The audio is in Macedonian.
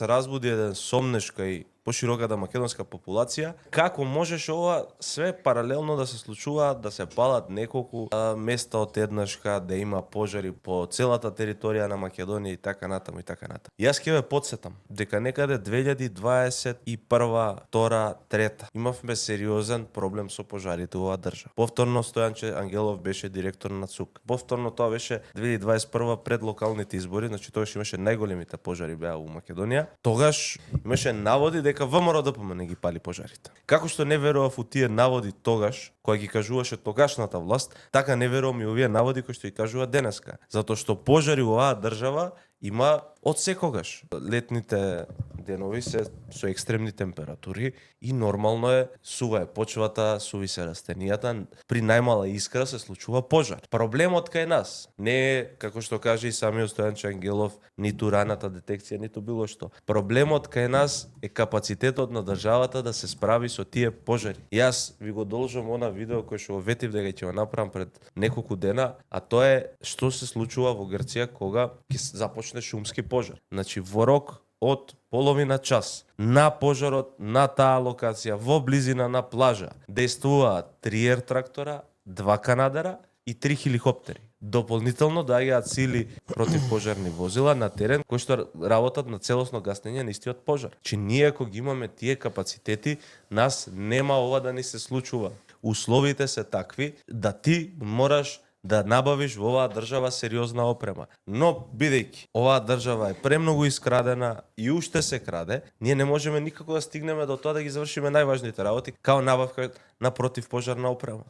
се разбуди еден сомнеш кај пошироката македонска популација, како можеше ова све паралелно да се случуваат, да се палат неколку места од еднашка, да има пожари по целата територија на Македонија и така натаму и така натаму. Јас ќе ве потсетам дека некаде 2021, 2, 3 имавме сериозен проблем со пожарите во оваа држава. Повторно Стојанче Ангелов беше директор на ЦУК. Повторно тоа беше 2021 пред локалните избори, значи тогаш имаше најголемите пожари беа во Македонија. Тогаш имаше наводи дека ВМРО-ДПМН не ги пали пожарите. Како што не верував у тие наводи тогаш, кои ги кажуваше тогашната власт, така не верувам и овие наводи кои што ги кажува денеска. Затоа што пожари во оваа држава има од секогаш. Летните денови се со екстремни температури и нормално е, сува е почвата, суви се растенијата, при најмала искра се случува пожар. Проблемот кај нас не е, како што каже и самиот Стојанче Ангелов, ниту раната детекција, ниту било што. Проблемот кај нас е капацитетот на државата да се справи со тие пожари. Јас ви го должам она видео кој што го ветив дека ќе го направам пред неколку дена, а тоа е што се случува во Грција кога ќе започне шумски пожар. Значи во рок од половина час на пожарот на таа локација во близина на плажа дејствуваат 3 ер трактора, 2 канадера и 3 хеликоптери. Дополнително доаѓаат сили противпожарни возила на терен кои што работат на целосно гаснење на истиот пожар. Че ние ако ги имаме тие капацитети, нас нема ова да ни се случува. Условите се такви да ти мораш да набавиш во оваа држава сериозна опрема. Но, бидејќи оваа држава е премногу искрадена и уште се краде, ние не можеме никако да стигнеме до тоа да ги завршиме најважните работи, као набавка на противпожарна опрема.